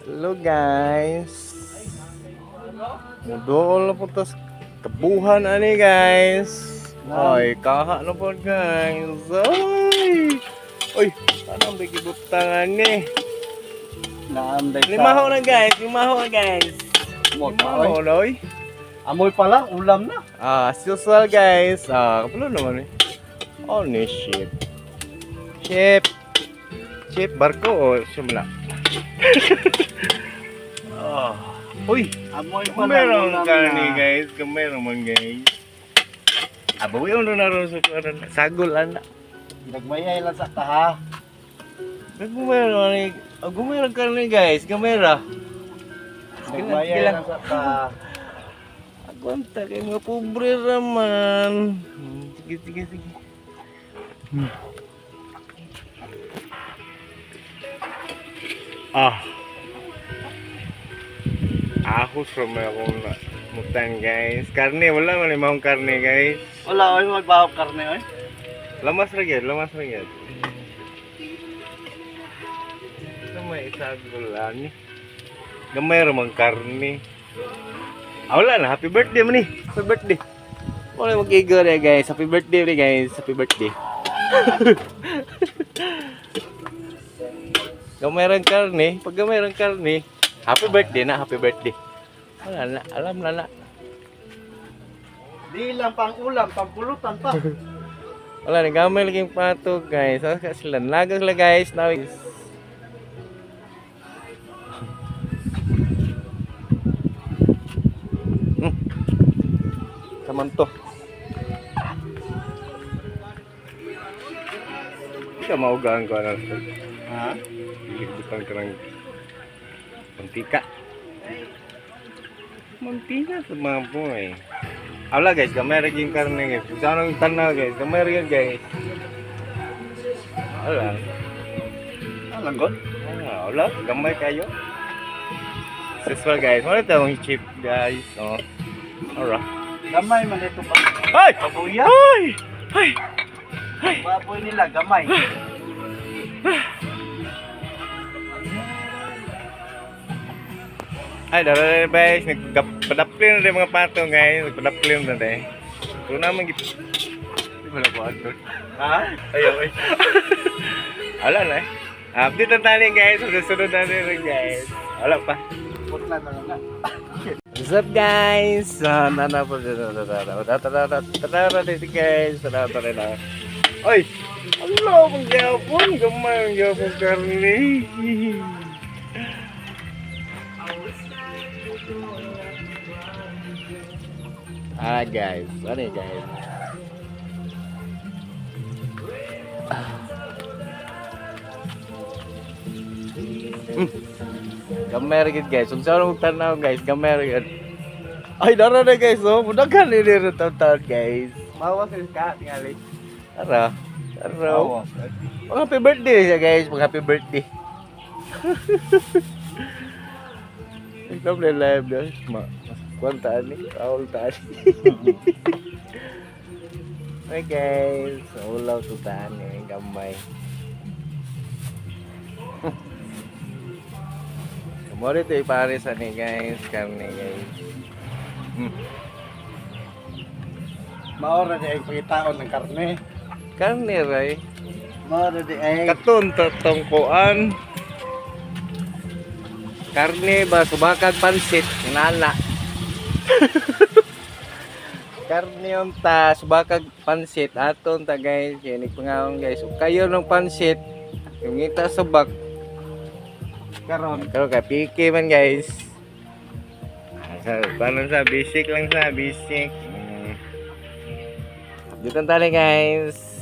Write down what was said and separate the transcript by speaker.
Speaker 1: Hello, guys. Mudool na po tas kabuhan ani, guys. Ay, kaha na po, guys. Ay! Uy, anong bigibutang ani?
Speaker 2: Naanday.
Speaker 1: Limaho na, guys, limaho na, guys. Limaho na, oy.
Speaker 2: Amoy pa lang, ulam na.
Speaker 1: Ah, still guys. Ah, kapulo naman eh. Oh, ni ship. Ship. Ship, barko o sumla? Oh. Uy,
Speaker 2: Amoy pa lang,
Speaker 1: meron
Speaker 2: ulam
Speaker 1: karne
Speaker 2: na.
Speaker 1: Guys. Meron man, guys. Abawi na ron sa karon. Sagol ana.
Speaker 2: Nagmayay lang sa taha.
Speaker 1: Gumero ni, gumero karne, guys, gamera. Sige lang, sige
Speaker 2: Nagmayay
Speaker 1: lang.
Speaker 2: lang sa taha.
Speaker 1: Agwanta kay mga pobre raman. Sige, sige, sige. Ah. Ahos ra man akong na mutan, guys. Karne, wala man limang karne, guys.
Speaker 2: Wala, oy, magbahok karne, oy.
Speaker 1: Lamas ra gyud, lamas ra gyud. Ito may isagol ani. Gamay ra man karne. Ah, wala na. Happy birthday man ni. Happy birthday. Wala mag-igo na, guys. Happy birthday ni, guys. Happy birthday. Gamay ra karne. Pag gamay ra karne, happy birthday na, happy birthday. Wala na, alam na na.
Speaker 2: Di lang pang ulam, pang pulutan pa.
Speaker 1: Wala na, gamay lagi yung pato, guys. Saka sila, naga sila, guys. Now, Samanto. Hindi ka maugaan ko ano.
Speaker 2: Ha?
Speaker 1: Gilibutan ka ng mantika. Mantika sa mga po eh. Wala, guys, gamay rin yung karne, guys. Kung saan ang tanaw, guys, gamay rin yun, guys. Wala.
Speaker 2: Alang god.
Speaker 1: Ah, wala, gamay kayo. Successful, guys. Wala tayong chip, guys. Oh. Alright.
Speaker 2: Gamay man ito pa.
Speaker 1: Ay!
Speaker 2: Baboy.
Speaker 1: Ay! Ay!
Speaker 2: Baboy nila, gamay.
Speaker 1: Ay, dara na guys, nagpadaplin na din mga pato, guys, nagpadaplin na din. Ito naman gip. Di ba na ko ato?
Speaker 2: Ha?
Speaker 1: Ayaw ay. Wala na eh. Update na tayo, guys, sa susunod na rin, guys. Wala pa.
Speaker 2: Putla na lang.
Speaker 1: What's up, guys? Ah, nana po guys. Tara tara na. Ay! Ang lobong gyapon, gamay ang gyapon karne. Ah, guys, ano yun, guys? Gamay ra gid, guys. Kung saan mo tanaw, guys, gamay ra gid. Ay, dara na, guys, oh. Mudaghan ni rin taon guys. Mawa sa ka tingali. Tara. Tara. Mga happy birthday siya, guys. Mga happy birthday. Ikaw na live, guys. Ma, mas kuwan taan ni. Paul taan. Hi, guys. Ulaw to taan ni. Gamay. Kumori ito ipares ani, guys. Karne, guys.
Speaker 2: Maora di ay pangitaon ng karne.
Speaker 1: Karne ray.
Speaker 2: Maora di ay.
Speaker 1: Katon tatongkoan. Karne ba subakag pansit inana. Karne unta subakag pansit aton ta, guys, kay nagpangaon, guys. Ug kayo ng pansit yung ngita subak
Speaker 2: Karon.
Speaker 1: karon kay piki man, guys. Ah, sa paano sa basic lang sa basic. Dito tayo, guys.